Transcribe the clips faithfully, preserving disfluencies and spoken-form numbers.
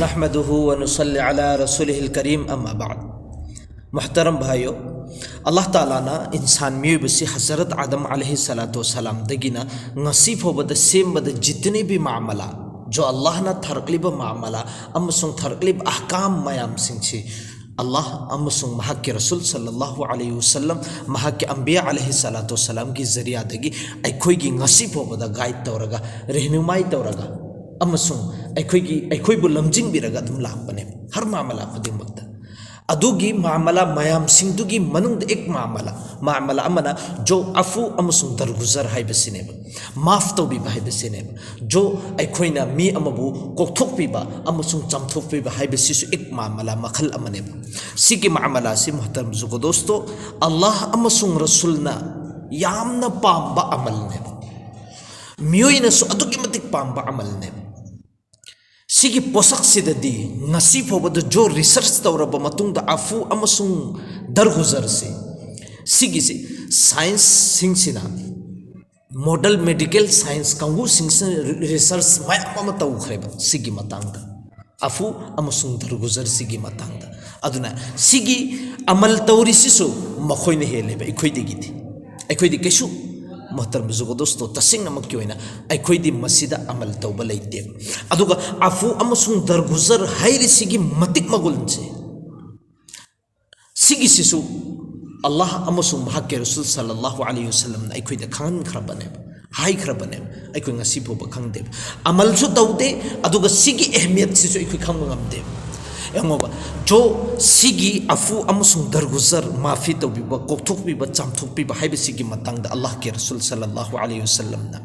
نحمده ونصلي على رسوله الكريم، أما بعد. ꯃꯨꯍꯇꯔꯝ ꯚꯥꯏꯌꯣ, ꯑꯜꯂꯥꯍ ꯇꯥꯂꯥꯅ ꯏꯟꯁꯥꯟ ꯃꯤꯑꯣꯏꯕꯁꯤ ꯍꯖꯔꯠ ꯑꯥꯗꯝ ꯑꯂꯩꯍꯤ ꯁꯂꯥꯇꯨ ꯋꯁꯂꯥꯝꯗꯒꯤꯅ ꯉꯁꯤ ꯐꯥꯎꯕꯗ ꯁꯦꯝꯕꯗ ꯖꯤꯇꯅꯤ ꯚꯤ ꯃꯥꯃꯂꯥ, ꯖꯣ ꯑꯜꯂꯥꯍꯅ ꯊꯥꯔꯛꯂꯤꯕ ꯃꯥꯃꯂꯥ ꯑꯃꯁꯨꯡ ꯊꯥꯔꯛꯂꯤꯕ ꯑꯍꯀꯥꯝ ꯃꯌꯥꯝꯁꯤꯡꯁꯤ ꯑꯜꯂꯥꯍ ꯑꯃꯁꯨꯡ ꯃꯍꯥꯛꯀꯤ ꯔꯁꯨꯜ ꯁꯜꯂꯜꯂꯥꯍꯨ ꯑꯂꯩꯍꯤ ꯋꯁꯜꯂꯝ, ꯃꯍꯥꯛꯀꯤ ꯑꯝꯕꯤꯌꯥ ꯑꯂꯩꯍꯤ ꯁꯂꯥꯇꯨ ꯋꯁꯂꯥꯝꯒꯤ ꯖꯔꯤꯌꯥꯗꯒꯤ ꯑꯩꯈꯣꯏꯒꯤ ꯉꯁꯤ ꯐꯥꯎꯕꯗ ꯒꯥꯏꯗ ꯇꯧꯔꯒ, ꯔꯦꯍꯅꯨꯃꯥꯏ ꯇꯧꯔꯒ, ꯑꯃꯁꯨꯡ ꯑꯩꯈꯣꯏꯒꯤ, ꯑꯩꯈꯣꯏꯕꯨ ꯂꯝꯖꯤꯡꯕꯤꯔꯒ ꯑꯗꯨꯝ ꯂꯥꯛꯄꯅꯦ ꯍꯔ ꯃꯥꯃꯂꯥ ꯈꯨꯗꯤꯡꯃꯛꯇ꯫ ꯑꯗꯨꯒꯤ ꯃꯥꯃꯂꯥ ꯃꯌꯥꯝꯁꯤꯡꯗꯨꯒꯤ ꯃꯅꯨꯡꯗ ꯑꯦꯛ ꯃꯥꯃꯂꯥ, ꯃꯥꯃꯂꯥ ꯑꯃꯅ ꯖꯣ ꯑꯐꯨ ꯑꯃꯁꯨꯡ ꯗꯔꯒꯨꯖꯔ ꯍꯥꯏꯕꯁꯤꯅꯦꯕ, ꯃꯥꯐ ꯇꯧꯕꯤꯕ ꯍꯥꯏꯕꯁꯤꯅꯦꯕ꯫ ꯖꯣ ꯑꯩꯈꯣꯏꯅ ꯃꯤ ꯑꯃꯕꯨ ꯀꯣꯛꯊꯣꯛꯄꯤꯕ ꯑꯃꯁꯨꯡ ꯆꯥꯝꯊꯣꯛꯄꯤꯕ ꯍꯥꯏꯕꯁꯤꯁꯨ ꯑꯦꯛ ꯃꯥꯃꯂꯥ ꯃꯈꯜ ꯑꯃꯅꯦꯕ꯫ ꯁꯤꯒꯤ ꯃꯥꯃꯂꯥꯁꯤ, ꯃꯨꯍꯇꯔꯝ ꯖꯨꯒꯣ ꯗꯣꯁꯇꯣ, ꯑꯜꯂꯥꯍ ꯑꯃꯁꯨꯡ ꯔꯁꯨꯜꯅ ꯌꯥꯝꯅ ꯄꯥꯝꯕ ꯑꯃꯜꯅꯦꯕ, ꯃꯤꯑꯣꯏꯅꯁꯨ ꯑꯗꯨꯛꯀꯤ ꯃꯇꯤꯛ ꯄꯥꯝꯕ ꯑꯃꯜꯅꯦꯕ꯫ ꯁꯤꯒꯤ ꯄꯣꯠꯁꯛꯁꯤꯗꯗꯤ ꯉꯁꯤ ꯐꯥꯎꯕꯗ ꯖꯣ ꯔꯤꯁꯔꯆ ꯇꯧꯔꯕ ꯃꯇꯨꯡꯗ ꯑꯐꯨ ꯑꯃꯁꯨꯡ ꯗꯔꯒꯨꯖꯔꯁꯦ, ꯁꯤꯒꯤꯁꯤ ꯁꯥꯏꯟꯁꯁꯤꯡꯁꯤꯅ, ꯃꯣꯗꯔꯟ ꯃꯦꯗꯤꯀꯦꯜ ꯁꯥꯏꯟꯁ ꯀꯥꯡꯕꯨꯁꯤꯡꯁꯤꯅ ꯔꯤꯁꯔꯆ ꯃꯌꯥꯝ ꯑꯃ ꯇꯧꯈ꯭ꯔꯦꯕ ꯁꯤꯒꯤ ꯃꯇꯥꯡꯗ, ꯑꯐꯨ ꯑꯃꯁꯨꯡ ꯗꯔꯒꯨꯖꯔꯁꯤꯒꯤ ꯃꯇꯥꯡꯗ꯫ ꯑꯗꯨꯅ ꯁꯤꯒꯤ ꯑꯃꯜ ꯇꯧꯔꯤꯁꯤꯁꯨ ꯃꯈꯣꯏꯅ ꯍꯦꯜꯂꯦꯕ ꯑꯩꯈꯣꯏꯗꯒꯤꯗꯤ꯫ ꯑꯩꯈꯣꯏꯗꯤ ꯀꯩꯁꯨ, ꯃꯨꯍꯇꯔꯝ ꯖꯨꯒꯣ ꯗꯣꯁꯇꯣ, ꯇꯁꯦꯡꯅꯃꯛꯀꯤ ꯑꯣꯏꯅ ꯑꯩꯈꯣꯏꯗꯤ ꯃꯁꯤꯗ ꯑꯃꯜ ꯇꯧꯕ ꯂꯩꯇꯦꯕ꯫ ꯑꯗꯨꯒ ꯑꯐꯨ ꯑꯃꯁꯨꯡ ꯗꯔꯒꯨꯖꯔ ꯍꯥꯏꯔꯤꯁꯤꯒꯤ ꯃꯇꯤꯛ ꯃꯒꯨꯟꯁꯦ, ꯁꯤꯒꯤꯁꯤꯁꯨ ꯑꯜꯂꯥꯍ ꯑꯃꯁꯨꯡ ꯃꯍꯥꯛꯀꯤ ꯔꯁꯨꯜ ꯁꯜꯂꯜꯂꯥꯍꯨ ꯑꯂꯩꯍꯤ ꯋꯁꯜꯂꯝꯅ ꯑꯩꯈꯣꯏꯗ ꯈꯪꯍꯟꯈ꯭ꯔꯕꯅꯦꯕ, ꯍꯥꯏꯈ꯭ꯔꯕꯅꯦꯕ꯫ ꯑꯩꯈꯣꯏ ꯉꯁꯤ ꯐꯥꯎꯕ ꯈꯪꯗꯦꯕ, ꯑꯃꯜꯁꯨ ꯇꯧꯗꯦ, ꯑꯗꯨꯒ ꯁꯤꯒꯤ ꯑꯍꯃꯤꯌꯠꯁꯤꯁꯨ ꯑꯩꯈꯣꯏ ꯈꯪꯕ ꯉꯝꯗꯦꯕ꯫ ꯌꯦꯡꯉꯣꯕ, ꯖꯣ ꯁꯤꯒꯤ ꯑꯐꯨ ꯑꯃꯁꯨꯡ ꯗꯔꯒꯨꯖꯔ ꯃꯥꯐꯤ ꯇꯧꯕꯤꯕ, ꯀꯣꯛꯊꯣꯛꯄꯤꯕ, ꯆꯥꯝꯊꯣꯛꯄꯤꯕ ꯍꯥꯏꯕꯁꯤꯒꯤ ꯃꯇꯥꯡꯗ ꯑꯜꯂꯥꯍꯀꯤ ꯔꯁꯨꯜ ꯁꯜꯂꯜꯂꯥꯍꯨ ꯑꯂꯩꯍꯤ ꯋꯁꯜꯂꯝꯅ,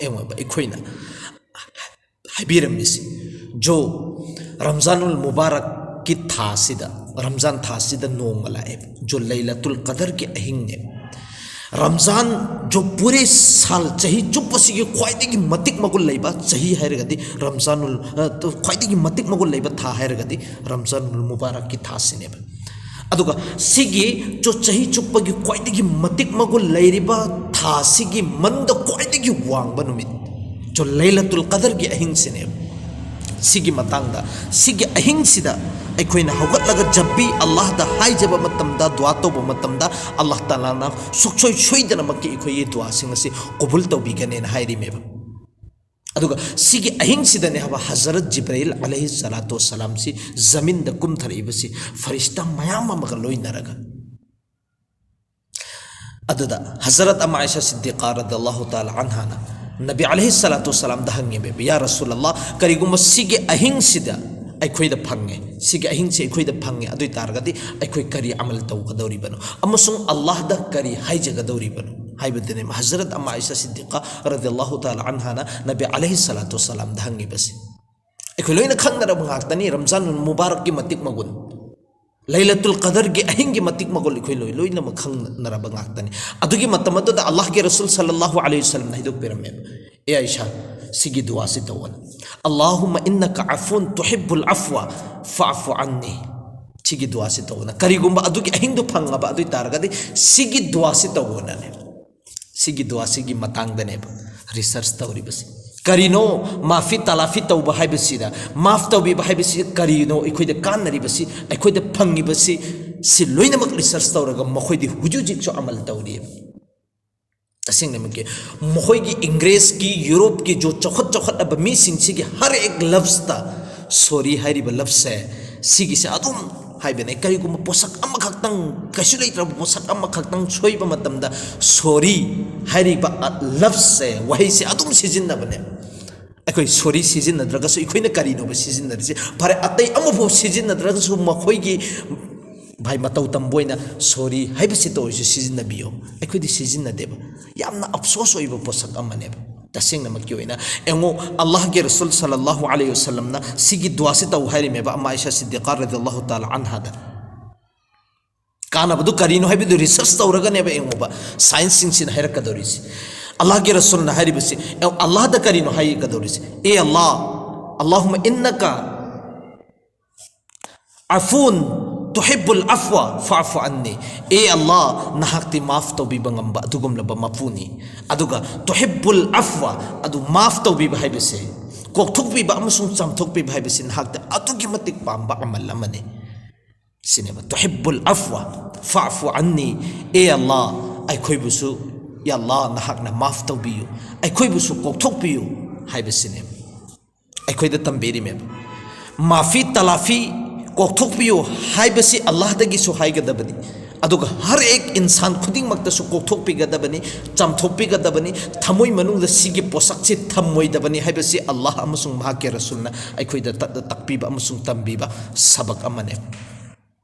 ꯌꯦꯡꯉꯣꯕ, ꯑꯩꯈꯣꯏꯅ ꯍꯥꯏꯕꯤꯔꯝꯃꯤꯁꯤ, ꯖꯣ ꯔꯝꯖꯥꯅꯨꯜ ꯃꯨꯕꯥꯔꯛꯀꯤ ꯊꯥꯁꯤꯗ, ꯔꯝꯖꯥꯟ ꯊꯥꯁꯤꯗ ꯅꯣꯡꯃ ꯂꯥꯛꯑꯦ, ꯖꯣ ꯂꯩꯂꯇꯨꯜ ꯀꯗꯔꯒꯤ ꯑꯍꯤꯡꯅꯦ꯫ ꯔꯝꯖꯥꯟ, ꯖꯣ ꯄꯨꯔꯦ ꯁꯥꯜ, ꯆꯍꯤ ꯆꯨꯞꯄꯁꯤꯒꯤ ꯈ꯭ꯋꯥꯏꯗꯒꯤ ꯃꯇꯤꯛ ꯃꯒꯨꯟ ꯂꯩꯕ ꯆꯍꯤ ꯍꯥꯏꯔꯒꯗꯤ ꯔꯝꯖꯥꯅꯨꯜ, ꯑ, ꯈ꯭ꯋꯥꯏꯗꯒꯤ ꯃꯇꯤꯛ ꯃꯒꯨꯟ ꯂꯩꯕ ꯊꯥ ꯍꯥꯏꯔꯒꯗꯤ ꯔꯝꯖꯥꯅꯨꯜ ꯃꯨꯕꯥꯔꯛꯀꯤ ꯊꯥꯁꯤꯅꯦꯕ꯫ ꯑꯗꯨꯒ ꯁꯤꯒꯤ ꯆꯣ-, ꯆꯍꯤ ꯆꯨꯞꯄꯒꯤ ꯈ꯭ꯋꯥꯏꯗꯒꯤ ꯃꯇꯤꯛ ꯃꯒꯨꯟ ꯂꯩꯔꯤꯕ ꯊꯥꯁꯤꯒꯤ ꯃꯅꯨꯡꯗ ꯈ꯭ꯋꯥꯏꯗꯒꯤ ꯋꯥꯡꯕ ꯅꯨꯃꯤꯠ, ꯆꯣ ꯂꯩꯂꯇꯨꯜ ꯀꯗꯔꯒꯤ ꯑꯍꯤꯡꯁꯤꯅꯦꯕ꯫ ꯁꯤꯒꯤ ꯃꯇꯥꯡꯗ, ꯁꯤꯒꯤ ꯑꯍꯤꯡꯁꯤꯗ ꯑꯩꯈꯣꯏꯅ ꯍꯧꯒꯠꯂꯒ ꯖꯕꯤ ꯑꯜꯂꯥꯍꯗ ꯍꯥꯏꯖꯕ ꯃꯇꯝꯗ, ꯗꯨꯋꯥ ꯇꯧꯕ ꯃꯇꯝꯗ, ꯑꯜꯂꯥꯍ ꯇꯥꯂꯥꯅ ꯁꯨꯛꯁꯣꯏ ꯁꯣꯏꯗꯅꯃꯛꯀꯤ ꯑꯩꯈꯣꯏꯒꯤ ꯗꯨꯋꯥꯁꯤꯡ ꯑꯁꯤ ꯀꯕꯨꯜ ꯇꯧꯕꯤꯒꯅꯦꯅ ꯍꯥꯏꯔꯤꯃꯦꯕ꯫ ꯑꯗꯨꯒ ꯁꯤꯒꯤ ꯑꯍꯤꯡꯁꯤꯗꯅꯦ ꯍꯥꯏꯕ, ꯍꯖꯔꯠ ꯖꯤꯕ꯭ꯔꯥꯏꯜ ꯑꯂꯩꯍꯤ ꯁꯂꯥꯇꯨ ꯋꯁꯂꯥꯝꯁꯤ ꯖꯃꯤꯟꯗ ꯀꯨꯝꯊꯔꯛꯏꯕꯁꯤ, ꯐꯔꯤꯁꯇꯥ ꯃꯌꯥꯝ ꯑꯃꯒ ꯂꯣꯏꯅꯔꯒ꯫ ꯑꯗꯨꯗ ꯍꯖꯔꯠ ꯑꯃ ꯑꯥꯏꯁꯥ ꯁꯤꯗꯤꯀꯥ ꯔꯗꯤꯌꯜꯂꯥꯍꯨ ꯇꯥꯂꯥ ꯑꯟꯍꯥꯅ ꯅꯕꯤ ꯑꯂꯩꯍꯤ ꯁꯂꯥꯇꯨ ꯋꯁꯂꯥꯝꯗ ꯍꯪꯉꯦꯕ, "ꯌꯥ ꯔꯁꯨꯂꯜꯂꯥꯍ, ꯀꯔꯤꯒꯨꯝꯕ ꯁꯤꯒꯤ ꯑꯍꯤꯡꯁꯤꯗ ꯑꯩꯈꯣꯏꯗ ꯐꯪꯉꯦ, ꯁꯤꯒꯤ ꯑꯍꯤꯡꯁꯤ ꯑꯩꯈꯣꯏꯗ ꯐꯪꯉꯦ, ꯑꯗꯨ ꯑꯣꯏ ꯇꯥꯔꯒꯗꯤ ꯑꯩꯈꯣꯏ ꯀꯔꯤ ꯑꯃꯜ ꯇꯧꯒꯗꯧꯔꯤꯕꯅꯣ ꯑꯃꯁꯨꯡ ꯑꯜꯂꯥꯍꯗ ꯀꯔꯤ ꯍꯥꯏꯖꯒꯗꯧꯔꯤꯕꯅꯣ?" ꯍꯥꯏꯕꯗꯨꯅꯦ ꯍꯖꯔꯠ ꯑꯃ ꯑꯥꯏꯁꯥ ꯁꯤꯗꯤꯀꯥ ꯔꯗꯤꯌꯜꯂꯥꯍꯨ ꯇꯥꯂꯥ ꯑꯟꯍꯥꯅ ꯅꯕꯤ ꯑꯂꯩꯍꯤ ꯁꯂꯥꯇꯨ ꯋꯁꯂꯥꯝꯗ ꯍꯪꯉꯤꯕꯁꯤ꯫ ꯑꯩꯈꯣꯏ ꯂꯣꯏꯅ ꯈꯪꯅꯔꯕ ꯉꯥꯛꯇꯅꯤ, ꯔꯝꯖꯥꯟ ꯃꯨꯕꯥꯔꯛꯀꯤ ꯃꯇꯤꯛ ꯃꯒꯨꯟ, ꯂꯩꯂꯇꯨꯜ ꯀꯗꯔꯒꯤ ꯑꯍꯤꯡꯒꯤ ꯃꯇꯤꯛ ꯃꯒꯨꯟ ꯑꯩꯈꯣꯏ ꯂꯣꯏ ꯂꯣꯏꯅꯃꯛ ꯈꯪꯅꯔꯕ ꯉꯥꯛꯇꯅꯤ꯫ ꯑꯗꯨꯒꯤ ꯃꯇꯝ ꯑꯗꯨꯗ ꯑꯜꯂꯥꯍꯒꯤ ꯔꯁꯨꯜ ꯁꯜꯂꯜꯂꯥꯍꯨ ꯑꯂꯩꯍꯤ ꯋꯁꯜꯂꯝꯅ ꯍꯥꯏꯗꯣꯛꯄꯤꯔꯝꯃꯦꯕ, "ꯑꯦ ꯑꯥꯏꯁꯥ, ꯁꯤꯒꯤ ꯗꯨꯋꯥꯁꯤ ꯇꯧꯑꯣꯅ, ꯑꯜꯂꯥꯍꯨꯝꯃ ꯏꯟꯅꯀ ꯑꯐꯨꯟ ꯇꯨꯍꯤꯕꯨꯜ ꯑꯐꯋ ꯐꯥꯐꯨ ꯑꯟꯅꯤ꯫ ꯁꯤꯒꯤ ꯗꯨꯋꯥꯁꯤ ꯇꯧꯑꯣꯅ, ꯀꯔꯤꯒꯨꯝꯕ ꯑꯗꯨꯒꯤ ꯑꯍꯤꯡꯗꯨ ꯐꯪꯉꯕ ꯑꯗꯨ ꯑꯣꯏ ꯇꯥꯔꯒꯗꯤ ꯁꯤꯒꯤ ꯗꯨꯋꯥꯁꯤ ꯇꯧꯑꯣꯅꯅꯦ꯫" ꯁꯤꯒꯤ ꯗꯨꯋꯥꯁꯤꯒꯤ ꯃꯇꯥꯡꯗꯅꯦꯕ ꯔꯤꯁꯔꯁ ꯇꯧꯔꯤꯕꯁꯤ꯫ ꯀꯔꯤꯅꯣ ꯃꯥꯐꯤ ꯇꯥꯂꯥꯐꯤ ꯇꯧꯕ ꯍꯥꯏꯕꯁꯤꯗ, ꯃꯥꯐ ꯇꯧꯕꯤꯕ ꯍꯥꯏꯕꯁꯤ ꯀꯔꯤꯅꯣ, ꯑꯩꯈꯣꯏꯗ ꯀꯥꯟꯅꯔꯤꯕꯁꯤ, ꯑꯩꯈꯣꯏꯗ ꯐꯪꯉꯤꯕꯁꯤ, ꯁꯤ ꯂꯣꯏꯅꯃꯛ ꯔꯤꯁꯔꯁ ꯇꯧꯔꯒ ꯃꯈꯣꯏꯗꯤ ꯍꯧꯖꯤꯛ ꯍꯧꯖꯤꯛꯁꯨ ꯑꯃꯜ ꯇꯧꯔꯤꯑꯕ꯫ ꯇꯁꯦꯡꯅꯃꯛꯀꯤ ꯃꯈꯣꯏꯒꯤ ꯏꯪꯒ꯭ꯔꯦꯖꯀꯤ, ꯌꯨꯔꯣꯞꯀꯤ ꯖꯣ ꯆꯥꯎꯈꯠ ꯆꯥꯎꯈꯠꯂꯕ ꯃꯤꯁꯤꯡꯁꯤꯒꯤ ꯍꯔ ꯑꯦꯛ ꯂꯐꯁꯇ ꯁꯣꯔꯤ ꯍꯥꯏꯔꯤꯕ ꯂꯐꯁꯦ, ꯁꯤꯒꯤꯁꯦ ꯑꯗꯨꯝ ꯍꯥꯏꯕꯅꯦ꯫ ꯀꯔꯤꯒꯨꯝꯕ ꯄꯣꯠꯁꯛ ꯑꯃꯈꯛꯇꯪ, ꯀꯩꯁꯨ ꯂꯩꯇ꯭ꯔꯕ ꯄꯣꯠꯁꯛ ꯑꯃꯈꯛꯇꯪ ꯁꯣꯏꯕ ꯃꯇꯝꯗ ꯁꯣꯔꯤ ꯍꯥꯏꯔꯤꯕ ꯂꯐꯁꯦ, ꯋꯥꯍꯩꯁꯦ ꯑꯗꯨꯝ ꯁꯤꯖꯤꯟꯅꯕꯅꯦ꯫ ꯑꯩꯈꯣꯏ ꯁꯣꯔꯤ ꯁꯤꯖꯤꯟꯅꯗ꯭ꯔꯒꯁꯨ ꯑꯩꯈꯣꯏꯅ ꯀꯔꯤꯅꯣꯕ ꯁꯤꯖꯤꯟꯅꯔꯤꯁꯦ? ꯐꯔꯦ, ꯑꯇꯩ ꯑꯃꯐꯥꯎ ꯁꯤꯖꯤꯟꯅꯗ꯭ꯔꯒꯁꯨ ꯃꯈꯣꯏꯒꯤ, ꯚꯥꯏ, ꯃꯇꯧ ꯇꯝꯕ ꯑꯣꯏꯅ ꯁꯣꯔꯤ ꯍꯥꯏꯕꯁꯤ ꯇꯧꯔꯤꯁꯦ ꯁꯤꯖꯤꯟꯅꯕꯤꯌꯣ꯫ ꯑꯩꯈꯣꯏꯗꯤ ꯁꯤꯖꯤꯟꯅꯗꯦꯕ꯫ ꯌꯥꯝꯅ ꯑꯐꯁꯣꯁ ꯑꯣꯏꯕ ꯄꯣꯠꯁꯛ ꯑꯃꯅꯦꯕ꯫ ꯇꯁꯦꯡꯅꯃꯛꯀꯤ ꯑꯣꯏꯅ ꯌꯦꯡꯉꯣ, ꯑꯜꯂꯥꯍꯒꯤ ꯔꯁꯨꯜ ꯁꯜꯂꯜꯂꯥꯍꯨ ꯑꯂꯩꯍꯤ ꯋꯁꯜꯂꯝꯅ ꯁꯤꯒꯤ ꯗꯨꯋꯥꯁꯤ ꯇꯧ ꯍꯥꯏꯔꯤꯃꯦꯕ, ꯑꯃ ꯑꯥꯏꯁꯥ ꯁꯤꯗꯤꯀꯥ ꯔꯗꯤꯌꯜꯂꯥꯍꯨ ꯇꯥꯂꯥ ꯑꯟꯍꯥꯗ꯫ ꯀꯥꯟꯅꯕꯗꯨ ꯀꯔꯤꯅꯣ ꯍꯥꯏꯕꯗꯨ ꯔꯤꯁꯔꯁ ꯇꯧꯔꯒꯅꯦꯕ, ꯌꯦꯡꯉꯣꯕ, ꯁꯥꯏꯟꯁꯁꯤꯡꯁꯤꯅ ꯍꯥꯏꯔꯛꯀꯗꯧꯔꯤꯁꯤ꯫ ꯑꯜꯂꯥꯍꯒꯤ ꯔꯁꯨꯜꯅ ꯍꯥꯏꯔꯤꯕꯁꯤ, ꯑꯜꯂꯥꯍꯗ ꯀꯔꯤꯅꯣ ꯍꯥꯏꯒꯗꯧꯔꯤꯁꯤ? "ꯑꯦ ꯑꯜꯂꯥꯍ, ꯑꯜꯂꯥꯍꯨꯝꯃ ꯏꯟꯅꯀ ꯑꯐꯨꯟ ꯇꯨꯍꯤꯕꯨꯜ ꯑꯐꯋ ꯐꯥꯐꯨ ꯑꯟꯅꯤ꯫" ꯑꯦ ꯑꯜꯂꯥꯍ, ꯅꯍꯥꯛꯇꯤ ꯃꯥꯐ ꯇꯧꯕꯤꯕ ꯉꯝꯕ ꯑꯗꯨꯒꯨꯝꯂꯕ ꯃꯄꯨꯅꯤ꯫ ꯑꯗꯨꯒ ꯇꯨꯍꯤꯕꯨꯜ ꯑꯐꯋ, ꯑꯗꯨ ꯃꯥꯐ ꯇꯧꯕꯤꯕ ꯍꯥꯏꯕꯁꯦ, ꯀꯣꯛꯊꯣꯛꯄꯤꯕ ꯑꯃꯁꯨꯡ ꯆꯥꯝꯊꯣꯛꯄꯤꯕ ꯍꯥꯏꯕꯁꯤ ꯅꯍꯥꯛꯇ ꯑꯗꯨꯛꯀꯤ ꯃꯇꯤꯛ ꯄꯥꯝꯕ ꯑꯃꯜ ꯑꯃꯅꯤ꯫ ꯁꯤꯅꯦꯕ, "ꯇꯨꯍꯤꯕꯨꯜ ꯑꯐꯋ ꯐꯥꯐꯨ ꯑꯟꯅꯤ"꯫ ꯑꯦ ꯑꯜꯂꯥ, ꯑꯩꯈꯣꯏꯕꯨꯁꯨ, "ꯌꯥ ꯑꯜꯂꯥ, ꯅꯍꯥꯛꯅ ꯃꯥꯐ ꯇꯧꯕꯤꯌꯨ, ꯑꯩꯈꯣꯏꯕꯨꯁꯨ ꯀꯣꯛꯊꯣꯛꯄꯤꯌꯨ" ꯍꯥꯏꯕꯁꯤꯅꯦꯕ꯫ ꯑꯩꯈꯣꯏꯗ ꯇꯝꯕꯤꯔꯤꯃꯦꯕ꯫ ꯃꯥꯐꯤ ꯇꯂꯥꯐꯤ, ꯀꯣꯛꯊꯣꯛꯄꯤꯌꯨ ꯍꯥꯏꯕꯁꯤ ꯑꯜꯂꯥꯍꯗꯒꯤꯁꯨ ꯍꯥꯏꯒꯗꯕꯅꯤ, ꯑꯗꯨꯒ ꯍꯔ ꯑꯦꯛ ꯏꯟꯁꯥꯟ ꯈꯨꯗꯤꯡꯃꯛꯇꯁꯨ ꯀꯣꯛꯊꯣꯛꯄꯤꯒꯗꯕꯅꯤ, ꯆꯥꯝꯊꯣꯛꯄꯤꯒꯗꯕꯅꯤ꯫ ꯊꯃꯣꯏ ꯃꯅꯨꯡꯗ ꯁꯤꯒꯤ ꯄꯣꯠꯁꯛꯁꯤ ꯊꯝꯃꯣꯏꯗꯕꯅꯤ ꯍꯥꯏꯕꯁꯤ ꯑꯜꯂꯥꯍ ꯑꯃꯁꯨꯡ ꯃꯍꯥꯛꯀꯤ ꯔꯁꯨꯜꯅ ꯑꯩꯈꯣꯏꯗ ꯇ-, ꯇꯥꯛꯄꯤꯕ ꯑꯃꯁꯨꯡ ꯇꯝꯕꯤꯕ ꯁꯕꯛ ꯑꯃꯅꯤ꯫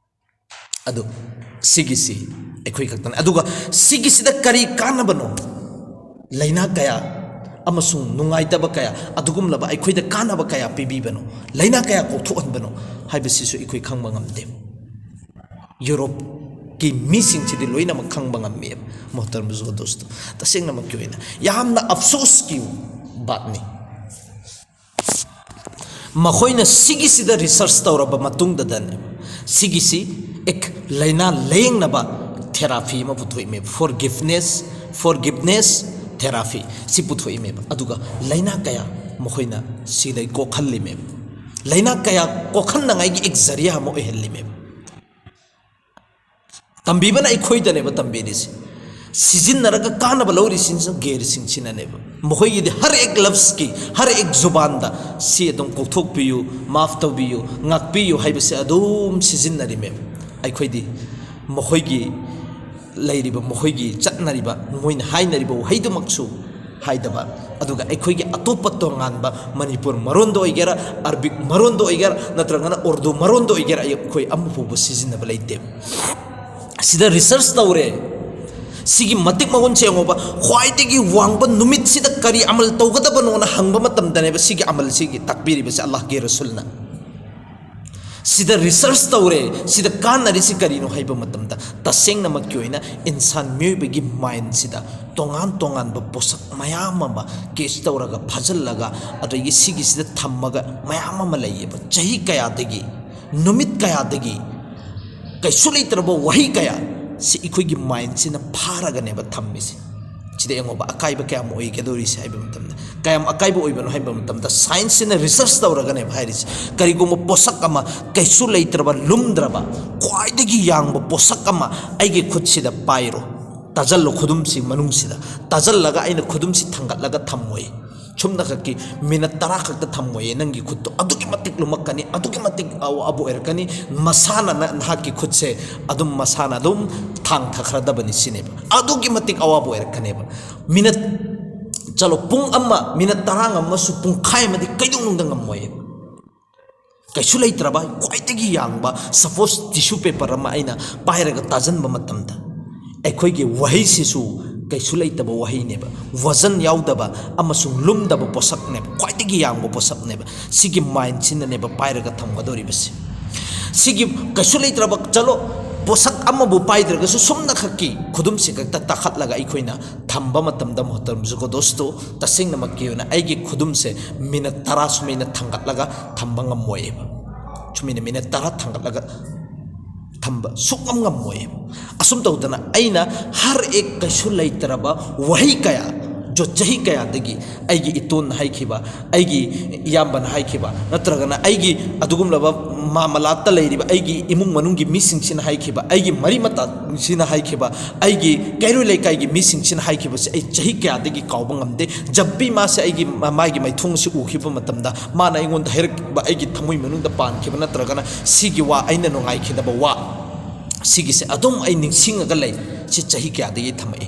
ꯑꯗꯨ ꯁꯤꯒꯤꯁꯤ ꯑꯩꯈꯣꯏ ꯈꯛꯇꯅꯤ꯫ ꯑꯗꯨꯒ ꯁꯤꯒꯤꯁꯤꯗ ꯀꯔꯤ ꯀꯥꯟꯅꯕꯅꯣ? ꯂꯥꯏꯅꯥ ꯀꯌꯥ ꯑꯃꯁꯨꯡ ꯅꯨꯡꯉꯥꯏꯇꯕ ꯀꯌꯥ, ꯑꯗꯨꯒꯨꯝꯂꯕ ꯑꯩꯈꯣꯏꯗ ꯀꯥꯟꯅꯕ ꯀꯌꯥ ꯄꯤꯕꯤꯕꯅꯣ, ꯂꯥꯏꯅꯥ ꯀꯌꯥ ꯀꯣꯛꯊꯣꯛꯍꯟꯕꯅꯣ ꯍꯥꯏꯕꯁꯤꯁꯨ ꯑꯩꯈꯣꯏ ꯈꯪꯕ ꯉꯝꯗꯦ꯫ ꯌꯨꯔꯣꯞꯀꯤ ꯃꯤꯁꯤꯡꯁꯤꯗꯤ ꯂꯣꯏꯅꯃꯛ ꯈꯪꯕ ꯉꯝꯃꯤ꯫ ꯃꯣꯍꯇꯔꯝ ꯕꯨꯖꯨꯔꯒ ꯗꯣꯁꯇꯣ, ꯇꯁꯦꯡꯅꯃꯛꯀꯤ ꯑꯣꯏꯅ ꯌꯥꯝꯅ ꯑꯐꯁꯣꯁꯀꯤ ꯕꯥꯠꯅꯤ꯫ ꯃꯈꯣꯏꯅ ꯁꯤꯒꯤꯁꯤꯗ ꯔꯤꯁꯔꯁ ꯇꯧꯔꯕ ꯃꯇꯨꯡꯗꯗꯅꯦ, ꯁꯤꯒꯤꯁꯤ ꯑꯦꯛ ꯂꯥꯏꯅꯥ ꯂꯥꯌꯦꯡꯅꯕ ꯊꯦꯔꯥꯄꯤ ꯑꯃ ꯄꯨꯊꯣꯛꯏꯃꯦ꯫ ꯐꯣꯔꯒꯤꯐꯅꯦꯁ, ꯐꯣꯔꯒꯤꯐꯅꯦꯁ ꯊꯦꯔꯥꯄꯤ ꯁꯤ ꯄꯨꯊꯣꯛꯏꯃꯦꯕ꯫ ꯑꯗꯨꯒ ꯂꯥꯏꯅꯥ ꯀꯌꯥ ꯃꯈꯣꯏꯅ ꯁꯤꯗꯩ ꯀꯣꯛꯍꯜꯂꯤꯃꯦꯕ꯫ ꯂꯥꯏꯅꯥ ꯀꯌꯥ ꯀꯣꯛꯍꯟꯅꯉꯥꯏꯒꯤ ꯑꯦꯛ ꯖꯔꯤꯌꯥ ꯑꯃ ꯑꯣꯏꯍꯜꯂꯤꯃꯦꯕ꯫ ꯇꯝꯕꯤꯕꯅ ꯑꯩꯈꯣꯏꯗꯅꯦꯕ ꯇꯝꯕꯤꯔꯤꯁꯦ꯫ ꯁꯤꯖꯤꯟꯅꯔꯒ ꯀꯥꯟꯅꯕ ꯂꯧꯔꯤꯁꯤꯡꯁꯤꯅ ꯒꯦꯔꯁꯤꯡꯁꯤꯅꯅꯦꯕ꯫ ꯃꯈꯣꯏꯒꯤꯗꯤ ꯍꯔ ꯑꯦꯛ ꯂꯐꯖꯀꯤ, ꯍꯔ ꯑꯦꯛ ꯖꯨꯕꯥꯟꯗ ꯁꯤ ꯑꯗꯨꯝ ꯀꯣꯛꯊꯣꯛꯄꯤꯌꯨ, ꯃꯥꯐ ꯇꯧꯕꯤꯌꯨ, ꯉꯥꯛꯄꯤꯌꯨ ꯍꯥꯏꯕꯁꯦ ꯑꯗꯨꯝ ꯁꯤꯖꯤꯟꯅꯔꯤꯃꯦꯕ꯫ ꯑꯩꯈꯣꯏꯗꯤ ꯃꯈꯣꯏꯒꯤ ꯂꯩꯔꯤꯕ, ꯃꯈꯣꯏꯒꯤ ꯆꯠꯅꯔꯤꯕ, ꯃꯣꯏꯅ ꯍꯥꯏꯅꯔꯤꯕ ꯋꯥꯍꯩꯗꯨꯃꯛꯁꯨ ꯍꯥꯏꯗꯕ, ꯑꯗꯨꯒ ꯑꯩꯈꯣꯏꯒꯤ ꯑꯇꯣꯞꯄ ꯇꯣꯉꯥꯟꯕ ꯃꯅꯤꯄꯨꯔ ꯃꯔꯣꯟꯗ ꯑꯣꯏꯒꯦꯔꯥ, ꯑꯔꯕꯤꯛ ꯃꯔꯣꯟꯗ ꯑꯣꯏꯒꯦꯔꯥ, ꯅꯠꯇ꯭ꯔꯒꯅ ꯎꯔꯗꯨ ꯃꯔꯣꯟꯗ ꯑꯣꯏꯒꯦꯔꯥ, ꯑꯩꯈꯣꯏ ꯑꯃꯐꯥꯎꯕ ꯁꯤꯖꯤꯟꯅꯕ ꯂꯩꯇꯦ꯫ ꯁꯤꯗ ꯔꯤꯁꯔꯁ ꯇꯧꯔꯦ꯫ ꯁꯤꯒꯤ ꯃꯇꯤꯛ ꯃꯒꯨꯟꯁꯦ ꯌꯦꯡꯉꯣꯕ, ꯈ꯭ꯋꯥꯏꯗꯒꯤ ꯋꯥꯡꯕ ꯅꯨꯃꯤꯠꯁꯤꯗ ꯀꯔꯤ ꯑꯃꯜ ꯇꯧꯒꯗꯕꯅꯣꯅ ꯍꯪꯕ ꯃꯇꯝꯗꯅꯦꯕ ꯁꯤꯒꯤ ꯑꯃꯜꯁꯤꯒꯤ ꯇꯥꯛꯄꯤꯔꯤꯕꯁꯦ ꯑꯜꯂꯥꯍꯒꯤ ꯔꯁꯨꯜꯅ꯫ ꯁꯤꯗ ꯔꯤꯁꯔꯁ ꯇꯧꯔꯦ꯫ ꯁꯤꯗ ꯀꯥꯟꯅꯔꯤꯁꯤ ꯀꯔꯤꯅꯣ ꯍꯥꯏꯕ ꯃꯇꯝꯗ, ꯇꯁꯦꯡꯅꯃꯛꯀꯤ ꯑꯣꯏꯅ ꯏꯟꯁꯥꯟ ꯃꯤꯑꯣꯏꯕꯒꯤ ꯃꯥꯏꯟꯁꯤꯗ ꯇꯣꯉꯥꯟ ꯇꯣꯉꯥꯟꯕ ꯄꯣꯠꯁꯛ ꯃꯌꯥꯝ ꯑꯃ ꯀꯦꯆ ꯇꯧꯔꯒ, ꯐꯥꯖꯤꯜꯂꯒ, ꯑꯗꯒꯤ ꯁꯤꯒꯤꯁꯤꯗ ꯊꯝꯃꯒ ꯃꯌꯥꯝ ꯑꯃ ꯂꯩꯌꯦꯕ꯫ ꯆꯍꯤ ꯀꯌꯥꯗꯒꯤ, ꯅꯨꯃꯤꯠ ꯀꯌꯥꯗꯒꯤ, ꯀꯩꯁꯨ ꯂꯩꯇ꯭ꯔꯕ ꯋꯥꯍꯩ ꯀꯌꯥ ꯁꯤ ꯑꯩꯈꯣꯏꯒꯤ ꯃꯥꯏꯟꯁꯤꯅ ꯐꯥꯔꯒꯅꯦꯕ ꯊꯝꯃꯤꯁꯦ꯫ ꯁꯤꯗ ꯌꯦꯡꯉꯣꯕ, ꯑꯀꯥꯏꯕ ꯀꯌꯥꯝ ꯑꯣꯏꯒꯗꯧꯔꯤꯁꯦ ꯍꯥꯏꯕ ꯃꯇꯝꯗ, ꯀꯌꯥꯝ ꯑꯀꯥꯏꯕ ꯑꯣꯏꯕꯅꯣ ꯍꯥꯏꯕ ꯃꯇꯝꯗ, ꯁꯥꯏꯟꯁꯁꯤꯅ ꯔꯤꯁꯔꯁ ꯇꯧꯔꯒꯅꯦꯕ ꯍꯥꯏꯔꯤꯁꯦ꯫ ꯀꯔꯤꯒꯨꯝꯕ ꯄꯣꯠꯁꯛ ꯑꯃ ꯀꯩꯁꯨ ꯂꯩꯇ꯭ꯔꯕ, ꯂꯨꯝꯗ꯭ꯔꯕ, ꯈ꯭ꯋꯥꯏꯗꯒꯤ ꯌꯥꯡꯕ ꯄꯣꯠꯁꯛ ꯑꯃ ꯑꯩꯒꯤ ꯈꯨꯠꯁꯤꯗ ꯄꯥꯏꯔꯣ, ꯇꯥꯖꯜꯂꯣ ꯈꯨꯗꯨꯝꯁꯤ ꯃꯅꯨꯡꯁꯤꯗ꯫ ꯇꯥꯖꯜꯂꯒ ꯑꯩꯅ ꯈꯨꯗꯨꯝꯁꯤ ꯊꯥꯡꯒꯠꯂꯒ ꯊꯝꯃꯣꯏ꯫ ꯁꯨꯝꯅ ꯈꯛꯀꯤ ꯃꯤꯅꯠ ꯇꯔꯥ ꯈꯛꯇ ꯊꯝꯃꯣꯏꯌꯦ ꯅꯪꯒꯤ ꯈꯨꯠꯇꯣ꯫ ꯑꯗꯨꯛꯀꯤ ꯃꯇꯤꯛ ꯂꯨꯝꯃꯛꯀꯅꯤ, ꯑꯗꯨꯛꯀꯤ ꯃꯇꯤꯛ ꯑꯋꯥꯕ ꯑꯣꯏꯔꯛꯀꯅꯤ꯫ ꯃꯁꯥꯅ ꯅ-, ꯅꯍꯥꯛꯀꯤ ꯈꯨꯠꯁꯦ ꯑꯗꯨꯝ ꯃꯁꯥꯅ ꯑꯗꯨꯝ ꯊꯥꯡ ꯊꯥꯈ꯭ꯔꯗꯕꯅꯤ ꯁꯤꯅꯦꯕ꯫ ꯑꯗꯨꯛꯀꯤ ꯃꯇꯤꯛ ꯑꯋꯥꯕ ꯑꯣꯏꯔꯛꯀꯅꯦꯕ꯫ ꯃꯤꯅꯠ, ꯆꯠꯂꯣ, ꯄꯨꯡ ꯑꯃ, ꯃꯤꯅꯠ ꯇꯔꯥ ꯉꯝꯃꯁꯨ ꯄꯨꯡꯈꯥꯏ ꯑꯃꯗꯤ ꯀꯩꯗꯧꯅꯨꯡꯗ ꯉꯝꯃꯣꯏꯌꯦꯕ꯫ ꯀꯩꯁꯨ ꯂꯩꯇ꯭ꯔꯕ ꯈ꯭ꯋꯥꯏꯗꯒꯤ ꯌꯥꯡꯕ, ꯁꯄꯣꯁ, ꯇꯤꯁꯨ ꯄꯦꯄꯔ ꯑꯃ ꯑꯩꯅ ꯄꯥꯏꯔꯒ ꯇꯥꯖꯟꯕ ꯃꯇꯝꯗ, ꯑꯩꯈꯣꯏꯒꯤ ꯋꯥꯍꯩꯁꯤꯁꯨ ꯀꯩꯁꯨ ꯂꯩꯇꯕ ꯋꯥꯍꯩꯅꯦꯕ, ꯋꯖꯟ ꯌꯥꯎꯗꯕ ꯑꯃꯁꯨꯡ ꯂꯨꯝꯗꯕ ꯄꯣꯠꯁꯛꯅꯦꯕ, ꯈ꯭ꯋꯥꯏꯗꯒꯤ ꯌꯥꯡꯕ ꯄꯣꯠꯁꯛꯅꯦꯕ꯫ ꯁꯤꯒꯤ ꯃꯥꯏꯟꯁꯤꯅꯅꯦꯕ ꯄꯥꯏꯔꯒ ꯊꯝꯒꯗꯧꯔꯤꯕꯁꯦ꯫ ꯁꯤꯒꯤ ꯀꯩꯁꯨ ꯂꯩꯇ꯭ꯔꯕ, ꯆꯠꯂꯣ, ꯄꯣꯠꯁꯛ ꯑꯃꯕꯨ ꯄꯥꯏꯗ꯭ꯔꯒꯁꯨ ꯁꯨꯝꯅ ꯈꯛꯀꯤ ꯈꯨꯗꯨꯝꯁꯤ ꯈꯛꯇ ꯇꯥꯈꯠꯂꯒ ꯑꯩꯈꯣꯏꯅ ꯊꯝꯕ ꯃꯇꯝꯗ, ꯃꯣꯍꯇꯔꯝ ꯖꯨꯒꯣꯗꯣꯁꯇꯣ, ꯇꯁꯦꯡꯅꯃꯛꯀꯤ ꯑꯣꯏꯅ ꯑꯩꯒꯤ ꯈꯨꯗꯨꯝꯁꯦ ꯃꯤꯅꯠ ꯇꯔꯥ ꯁꯨꯃꯥꯏꯅ ꯊꯥꯡꯒꯠꯂꯒ ꯊꯝꯕ ꯉꯝꯃꯣꯏꯕ꯫ ꯁꯨꯃꯥꯏꯅ ꯃꯤꯅꯠ ꯇꯔꯥ ꯊꯥꯡꯒꯠꯂꯒ ꯊꯝꯕ ꯁꯨꯛꯉꯝ ꯉꯝꯃꯣꯏꯕ꯫ ꯑꯁꯨꯝ ꯇꯧꯗꯅ ꯑꯩꯅ ꯍꯔ ꯑꯦꯛ ꯀꯩꯁꯨ ꯂꯩꯇ꯭ꯔꯕ ꯋꯥꯍꯩ ꯀꯌꯥ, ꯖꯣ, ꯆꯍꯤ ꯀꯌꯥꯗꯒꯤ ꯑꯩꯒꯤ ꯏꯇꯣꯟꯅ ꯍꯥꯏꯈꯤꯕ, ꯑꯩꯒꯤ ꯏꯌꯥꯝꯕꯅ ꯍꯥꯏꯈꯤꯕ, ꯅꯠꯇ꯭ꯔꯒꯅ ꯑꯩꯒꯤ ꯑꯗꯨꯒꯨꯝꯂꯕ ꯃꯥꯃꯂꯥꯠꯇ ꯂꯩꯔꯤꯕ ꯑꯩꯒꯤ ꯏꯃꯨꯡ ꯃꯅꯨꯡꯒꯤ ꯃꯤꯁꯤꯡꯁꯤꯅ ꯍꯥꯏꯈꯤꯕ, ꯑꯩꯒꯤ ꯃꯔꯤ ꯃꯇꯥꯁꯤꯅ ꯍꯥꯏꯈꯤꯕ, ꯑꯩꯒꯤ ꯀꯩꯔꯣꯏ ꯂꯩꯀꯥꯏꯒꯤ ꯃꯤꯁꯤꯡꯁꯤꯅ ꯍꯥꯏꯈꯤꯕꯁꯦ ꯑꯩ ꯆꯍꯤ ꯀꯌꯥꯗꯒꯤ ꯀꯥꯎꯕ ꯉꯝꯗꯦ꯫ ꯖꯕ ꯚꯤ ꯃꯥꯁꯦ ꯑꯩꯒꯤ ꯃ-, ꯃꯥꯒꯤ ꯃꯥꯏꯊꯣꯡꯁꯤ ꯎꯈꯤꯕ ꯃꯇꯝꯗ, ꯃꯥꯅ ꯑꯩꯉꯣꯟꯗ ꯍꯥꯏꯔꯛꯄ, ꯑꯩꯒꯤ ꯊꯃꯣꯏ ꯃꯅꯨꯡꯗ ꯄꯥꯟꯈꯤꯕ ꯅꯠꯇ꯭ꯔꯒꯅ ꯁꯤꯒꯤ ꯋꯥ, ꯑꯩꯅ ꯅꯨꯡꯉꯥꯏꯈꯤꯗꯕ ꯋꯥ, ꯁꯤꯒꯤꯁꯦ ꯑꯗꯨꯝ ꯑꯩ ꯅꯤꯡꯁꯤꯡꯉꯒ ꯂꯩ꯫ ꯁꯤ ꯆꯍꯤ ꯀꯌꯥꯗꯒꯤ ꯊꯝꯃꯛꯏ꯫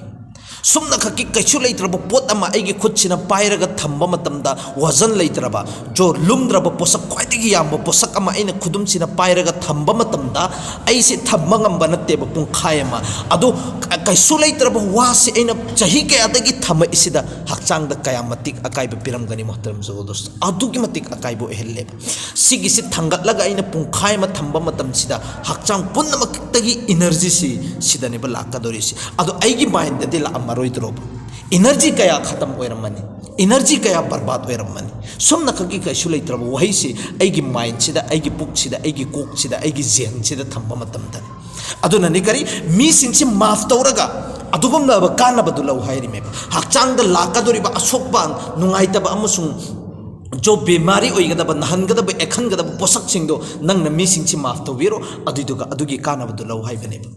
ꯁꯨꯝꯅ ꯈꯛꯀꯤ ꯀꯩꯁꯨ ꯂꯩꯇ꯭ꯔꯕ ꯄꯣꯠ ꯑꯃ ꯑꯩꯒꯤ ꯈꯨꯠꯁꯤꯅ ꯄꯥꯏꯔꯒ ꯊꯝꯕ ꯃꯇꯝꯗ, ꯋꯥꯖꯟ ꯂꯩꯇ꯭ꯔꯕ, ꯖꯣ, ꯂꯨꯝꯗ꯭ꯔꯕ ꯄꯣꯠꯁꯛ, ꯈ꯭ꯋꯥꯏꯗꯒꯤ ꯌꯥꯝꯕ ꯄꯣꯠꯁꯛ ꯑꯃ ꯑꯩꯅ ꯈꯨꯗꯨꯝꯁꯤꯅ ꯄꯥꯏꯔꯒ ꯊꯝꯕ ꯃꯇꯝꯗ, ꯑꯩꯁꯦ ꯊꯝꯕ ꯉꯝꯕ ꯅꯠꯇꯦꯕ ꯄꯨꯡꯈꯥꯏ ꯑꯃ꯫ ꯑꯗꯣ ꯀ-, ꯀꯩꯁꯨ ꯂꯩꯇ꯭ꯔꯕ ꯋꯥꯁꯦ ꯑꯩꯅ ꯆꯍꯤ ꯀꯌꯥꯗꯒꯤ ꯊꯝꯃꯛꯏꯁꯤꯗ ꯍꯛꯆꯥꯡꯗ ꯀꯌꯥ ꯃꯇꯤꯛ ꯑꯀꯥꯏꯕ ꯄꯤꯔꯝꯒꯅꯤ, ꯃꯣꯍꯇꯔꯝ ꯖꯨꯒꯣꯗꯣꯁ? ꯑꯗꯨꯛꯀꯤ ꯃꯇꯤꯛ ꯑꯀꯥꯏꯕ ꯑꯣꯏꯍꯜꯂꯦꯕ꯫ ꯁꯤꯒꯤꯁꯤ ꯊꯥꯡꯒꯠꯂꯒ ꯑꯩꯅ ꯄꯨꯡꯈꯥꯏ ꯑꯃ ꯊꯝꯕ ꯃꯇꯝꯁꯤꯗ ꯍꯛꯆꯥꯡ ꯄꯨꯝꯅꯃꯛꯇꯒꯤ ꯏꯅꯔꯖꯤꯁꯤ ꯁꯤꯗꯅꯦꯕ ꯂꯥꯛꯀꯗꯧꯔꯤꯁꯤ꯫ ꯑꯗꯣ ꯑꯩꯒꯤ ꯃꯥꯏꯟꯗꯗꯤ ꯂꯥꯛꯑꯝꯃꯔꯣꯏꯗ꯭ꯔꯣꯕ? ꯏꯅꯔꯖꯤ ꯀꯌꯥ ꯈꯇꯝ ꯑꯣꯏꯔꯝꯃꯅꯤ, ꯏꯅꯔꯖꯤ ꯀꯌꯥ ꯕꯔꯕꯥꯗ ꯑꯣꯏꯔꯝꯃꯅꯤ꯫ ꯁꯨꯝꯅ ꯈꯛꯀꯤ ꯀꯩꯁꯨ ꯂꯩꯇ꯭ꯔꯕ ꯋꯥꯍꯩꯁꯤ ꯑꯩꯒꯤ ꯃꯥꯏꯟꯁꯤꯗ, ꯑꯩꯒꯤ ꯄꯨꯛꯁꯤꯗ, ꯑꯩꯒꯤ ꯀꯣꯛꯁꯤꯗ, ꯑꯩꯒꯤ ꯖꯦꯟꯁꯤꯗ ꯊꯝꯕ ꯃꯇꯝꯗꯅꯤ꯫ ꯑꯗꯨꯅꯅꯤ ꯀꯔꯤ, ꯃꯤꯁꯤꯡꯁꯤ ꯃꯥꯐ ꯇꯧꯔꯒ ꯑꯗꯨꯒꯨꯝꯂꯕ ꯀꯥꯟꯅꯕꯗꯨ ꯂꯧ ꯍꯥꯏꯔꯤꯃꯦꯕ꯫ ꯍꯛꯆꯥꯡꯗ ꯂꯥꯛꯀꯗꯧꯔꯤꯕ ꯑꯁꯣꯛꯄ, ꯅꯨꯡꯉꯥꯏꯇꯕ ꯑꯃꯁꯨꯡ ꯖꯣ ꯕꯤꯃꯥꯔꯤ ꯑꯣꯏꯒꯗꯕ, ꯅꯥꯍꯟꯒꯗꯕ, ꯑꯦꯛꯍꯟꯒꯗꯕ ꯄꯣꯠꯁꯛꯁꯤꯡꯗꯣ ꯅꯪꯅ ꯃꯤꯁꯤꯡꯁꯤ ꯃꯥꯐ ꯇꯧꯕꯤꯔꯣ, ꯑꯗꯨꯏꯗꯨꯒ ꯑꯗꯨꯒꯤ ꯀꯥꯟꯅꯕꯗꯨ ꯂꯧ ꯍꯥꯏꯕꯅꯦꯕ꯫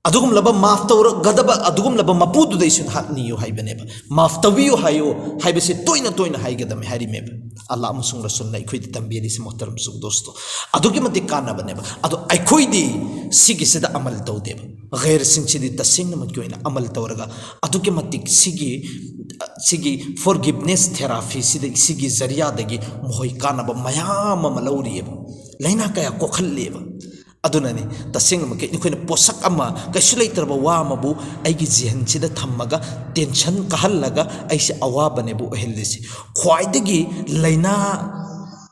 ꯑꯗꯨꯒꯨꯝꯂꯕ ꯃꯥꯐ ꯇꯧꯔꯒꯗꯕ, ꯑꯗꯨꯒꯨꯝꯂꯕ ꯃꯄꯨꯗꯨꯗꯩꯁꯨ ꯅꯍꯥꯛ ꯅꯤꯌꯨ ꯍꯥꯏꯕꯅꯦꯕ꯫ ꯃꯥꯐ ꯇꯧꯕꯤꯌꯨ ꯍꯥꯏꯌꯨ ꯍꯥꯏꯕꯁꯤ ꯇꯣꯏꯅ ꯇꯣꯏꯅ ꯍꯥꯏꯒꯗꯕꯅꯤ ꯍꯥꯏꯔꯤꯃꯦꯕ꯫ ꯑꯜꯂꯥꯍ ꯑꯃꯁꯨꯡ ꯔꯁꯨꯜꯅ ꯑꯩꯈꯣꯏꯗ ꯇꯝꯕꯤꯔꯤꯁꯤ, ꯃꯣꯍꯇꯔꯝ ꯁꯨꯛ ꯗꯣꯁꯇꯣ, ꯑꯗꯨꯛꯀꯤ ꯃꯇꯤꯛ ꯀꯥꯟꯅꯕꯅꯦꯕ꯫ ꯑꯗꯣ ꯑꯩꯈꯣꯏꯗꯤ ꯁꯤꯒꯤꯁꯤꯗ ꯑꯃꯜ ꯇꯧꯗꯦꯕ꯫ ꯒꯩꯔꯁꯤꯡꯁꯤꯗꯤ ꯇꯁꯦꯡꯅꯃꯛꯀꯤ ꯑꯣꯏꯅ ꯑꯃꯜ ꯇꯧꯔꯒ ꯑꯗꯨꯛꯀꯤ ꯃꯇꯤꯛ ꯁꯤꯒꯤ, ꯁꯤꯒꯤ ꯐꯣꯔꯒꯤꯕꯅꯦꯁ ꯊꯦꯔꯥꯄꯤꯁꯤꯗ, ꯁꯤꯒꯤ ꯖꯔꯤꯌꯥꯗꯒꯤ ꯃꯈꯣꯏ ꯀꯥꯟꯅꯕ ꯃꯌꯥꯝ ꯑꯃ ꯂꯧꯔꯤꯑꯕ꯫ ꯂꯥꯏꯅꯥ ꯀꯌꯥ ꯀꯣꯛꯍꯜꯂꯤꯑꯕ꯫ ꯑꯗꯨꯅꯅꯤ ꯇꯁꯦꯡꯅꯃꯛꯀꯤ ꯑꯩꯈꯣꯏꯅ ꯄꯣꯠꯁꯛ ꯑꯃ, ꯀꯩꯁꯨ ꯂꯩꯇ꯭ꯔꯕ ꯋꯥ ꯑꯃꯕꯨ ꯑꯩꯒꯤ ꯖꯤꯍꯟꯁꯤꯗ ꯊꯝꯃꯒ ꯇꯦꯟꯁꯟ ꯀꯥꯍꯜꯂꯒ ꯑꯩꯁꯦ ꯑꯋꯥꯕꯅꯦꯕꯨ ꯑꯣꯏꯍꯜꯂꯤꯁꯤ꯫ ꯈ꯭ꯋꯥꯏꯗꯒꯤ ꯂꯥꯏꯅꯥ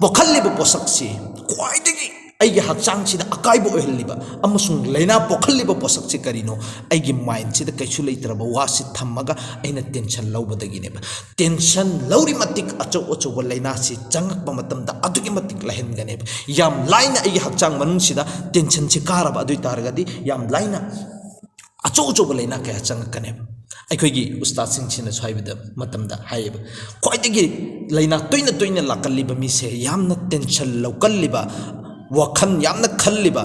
ꯄꯣꯛꯍꯜꯂꯤꯕ ꯄꯣꯠꯁꯛꯁꯤ, ꯈ꯭ꯋꯥꯏꯗꯒꯤ ꯑꯩꯒꯤ ꯍꯛꯆꯥꯡꯁꯤꯗ ꯑꯀꯥꯏꯕ ꯑꯣꯏꯍꯜꯂꯤꯕ ꯑꯃꯁꯨꯡ ꯂꯥꯏꯅꯥ ꯄꯣꯛꯍꯜꯂꯤꯕ ꯄꯣꯠꯁꯛꯁꯤ ꯀꯔꯤꯅꯣ? ꯑꯩꯒꯤ ꯃꯥꯏꯟꯁꯤꯗ ꯀꯩꯁꯨ ꯂꯩꯇ꯭ꯔꯕ ꯋꯥꯁꯤ ꯊꯝꯃꯒ ꯑꯩꯅ ꯇꯦꯟꯁꯟ ꯂꯧꯕꯗꯒꯤꯅꯦꯕ꯫ ꯇꯦꯟꯁꯟ ꯂꯧꯔꯤ ꯃꯇꯤꯛ ꯑꯆꯧ ꯑꯆꯧꯕ ꯂꯥꯏꯅꯥꯁꯤ ꯆꯪꯉꯛꯄ ꯃꯇꯝꯗ ꯑꯗꯨꯛꯀꯤ ꯃꯇꯤꯛ ꯂꯩꯍꯟꯒꯅꯦꯕ꯫ ꯌꯥꯝ ꯂꯥꯏꯅ ꯑꯩꯒꯤ ꯍꯛꯆꯥꯡ ꯃꯅꯨꯡꯁꯤꯗ ꯇꯦꯟꯁꯟꯁꯤ ꯀꯥꯔꯕ ꯑꯗꯨ ꯑꯣꯏ ꯇꯥꯔꯒꯗꯤ ꯌꯥꯝ ꯂꯥꯏꯅ ꯑꯆꯧ ꯑꯆꯧꯕ ꯂꯥꯏꯅꯥ ꯀꯌꯥ ꯆꯪꯉꯛꯀꯅꯦꯕ꯫ ꯑꯩꯈꯣꯏꯒꯤ ꯎꯁꯇꯥꯗꯁꯤꯡꯁꯤꯅꯁꯨ ꯍꯥꯏꯕꯗ ꯃꯇꯝꯗ ꯍꯥꯏꯌꯦꯕ, ꯈ꯭ꯋꯥꯏꯗꯒꯤ ꯂꯥꯏꯅꯥ ꯇꯣꯏꯅ ꯇꯣꯏꯅ ꯂꯥꯛꯀꯜꯂꯤꯕ ꯃꯤꯁꯦ ꯌꯥꯝꯅ ꯇꯦꯟꯁꯟ ꯂꯧꯀꯜꯂꯤꯕ, ꯋꯥꯈꯜ ꯌꯥꯝꯅ ꯈꯜꯂꯤꯕ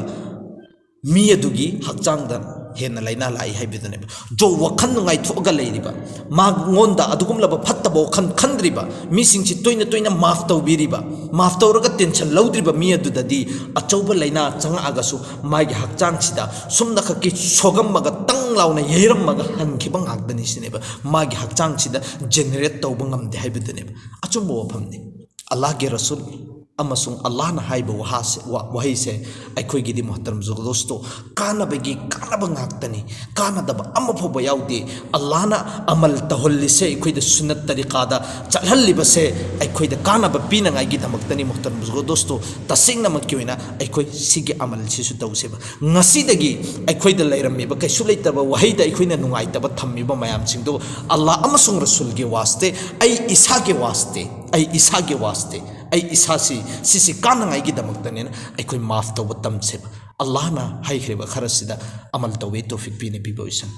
ꯃꯤ ꯑꯗꯨꯒꯤ ꯍꯛꯆꯥꯡꯗ ꯍꯦꯟꯅ ꯂꯥꯏꯅꯥ ꯂꯥꯛꯏ ꯍꯥꯏꯕꯗꯨꯅꯦꯕ꯫ ꯖꯣ ꯋꯥꯈꯜ ꯅꯨꯡꯉꯥꯏꯊꯣꯛꯑꯒ ꯂꯩꯔꯤꯕ, ꯃꯉꯣꯟꯗ ꯑꯗꯨꯒꯨꯝꯂꯕ ꯐꯠꯇꯕ ꯋꯥꯈꯜ ꯈꯟꯗ꯭ꯔꯤꯕ, ꯃꯤꯁꯤꯡꯁꯤ ꯇꯣꯏꯅ ꯇꯣꯏꯅ ꯃꯥꯐ ꯇꯧꯕꯤꯔꯤꯕ, ꯃꯥꯐ ꯇꯧꯔꯒ ꯇꯦꯟꯁꯟ ꯂꯧꯗ꯭ꯔꯤꯕ ꯃꯤ ꯑꯗꯨꯗꯗꯤ ꯑꯆꯧꯕ ꯂꯥꯏꯅꯥ ꯆꯪꯉꯛꯑꯒꯁꯨ ꯃꯥꯒꯤ ꯍꯛꯆꯥꯡꯁꯤꯗ ꯁꯨꯝꯅꯈꯛꯀꯤ ꯁꯣꯒꯝꯃꯒ ꯇꯪ ꯂꯥꯎꯅ ꯌꯩꯔꯝꯃꯒ ꯍꯟꯈꯤꯕ ꯉꯥꯛꯇꯅꯤ ꯁꯤꯅꯦꯕ꯫ ꯃꯥꯒꯤ ꯍꯛꯆꯥꯡꯁꯤꯗ ꯖꯦꯅꯦꯔꯦꯠ ꯇꯧꯕ ꯉꯝꯗꯦ ꯍꯥꯏꯕꯗꯨꯅꯦꯕ ꯑꯆꯨꯝꯕ ꯋꯥꯐꯝꯅꯤ꯫ ꯑꯜꯂꯥꯍꯒꯤ ꯔꯁꯨꯜ ꯑꯃꯁꯨꯡ ꯑꯜꯂꯥꯍꯅ ꯍꯥꯏꯕ ꯋꯥꯍꯥꯁꯦ, ꯋꯥ-, ꯋꯥꯍꯩꯁꯦ ꯑꯩꯈꯣꯏꯒꯤꯗꯤ, ꯃꯣꯍꯇꯔꯝ ꯖꯨꯒꯗꯣꯁꯇꯣ, ꯀꯥꯟꯅꯕꯒꯤ ꯀꯥꯟꯅꯕ ꯉꯥꯛꯇꯅꯤ, ꯀꯥꯟꯅꯗꯕ ꯑꯃ ꯐꯥꯎꯕ ꯌꯥꯎꯗꯦ꯫ ꯑꯜꯂꯥꯍꯅ ꯑꯃꯜ ꯇꯧꯍꯜꯂꯤꯁꯦ, ꯑꯩꯈꯣꯏꯗ ꯁꯨꯟꯅꯠ ꯇꯔꯤꯀꯥꯗ ꯆꯠꯍꯜꯂꯤꯕꯁꯦ ꯑꯩꯈꯣꯏꯗ ꯀꯥꯟꯅꯕ ꯄꯤꯅꯉꯥꯏꯒꯤꯗꯃꯛꯇꯅꯤ꯫ ꯃꯣꯍꯇꯔꯝ ꯖꯨꯒꯗꯣꯁꯇꯣ, ꯇꯁꯦꯡꯅꯃꯛꯀꯤ ꯑꯣꯏꯅ ꯑꯩꯈꯣꯏ ꯁꯤꯒꯤ ꯑꯃꯜꯁꯤꯁꯨ ꯇꯧꯁꯦꯕ꯫ ꯉꯁꯤꯗꯒꯤ ꯑꯩꯈꯣꯏꯗ ꯂꯩꯔꯝꯃꯤꯕ ꯀꯩꯁꯨ ꯂꯩꯇꯕ ꯋꯥꯍꯩꯗ ꯑꯩꯈꯣꯏꯅ ꯅꯨꯡꯉꯥꯏꯇꯕ ꯊꯝꯃꯤꯕ ꯃꯌꯥꯝꯁꯤꯡꯗꯣ ꯑꯜꯂꯥꯍ ꯑꯃꯁꯨꯡ ꯔꯁꯨꯜꯒꯤ ꯋꯥꯁꯇꯦ, ꯑꯩ ꯏꯁꯥꯒꯤ ꯋꯥꯁꯇꯦ, ꯑꯩ ꯏꯁꯥꯒꯤ ꯋꯥꯁꯇꯦ, ꯑꯩ ꯏꯁꯥꯁꯤ, ꯁꯤꯁꯤ ꯀꯥꯟꯅꯉꯥꯏꯒꯤꯗꯃꯛꯇꯅꯦꯅ ꯑꯩꯈꯣꯏ ꯃꯥꯐ ꯇꯧꯕ ꯇꯝꯁꯦꯕ꯫ ꯑꯜꯂꯥꯍꯅ ꯍꯥꯏꯈ꯭ꯔꯤꯕ ꯈꯔꯁꯤꯗ ꯑꯃꯜ ꯇꯧꯕꯒꯤ ꯇꯧꯐꯤꯛ ꯄꯤꯅꯕꯤꯕ ꯑꯣꯏꯁꯅꯨ꯫